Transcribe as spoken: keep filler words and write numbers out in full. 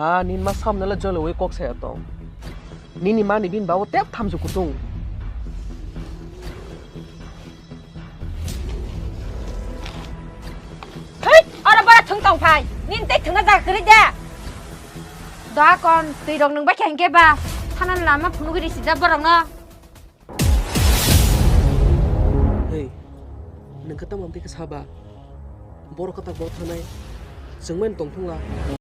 A, nini ma samno le joloi kok saya tong. Nini mani bini bawo tep thamsu kutung. Hei, oro bara thung tong phai. Nini tei thungna jaga kwrwi de. Da kon, twi rok nung bai khe hingke ba. Thanan lama phunugwi risi da borok no. Hei, nung khe tamo amtwi khe saba. Borok kwtak bo thanai. Chwngmani tong thung la.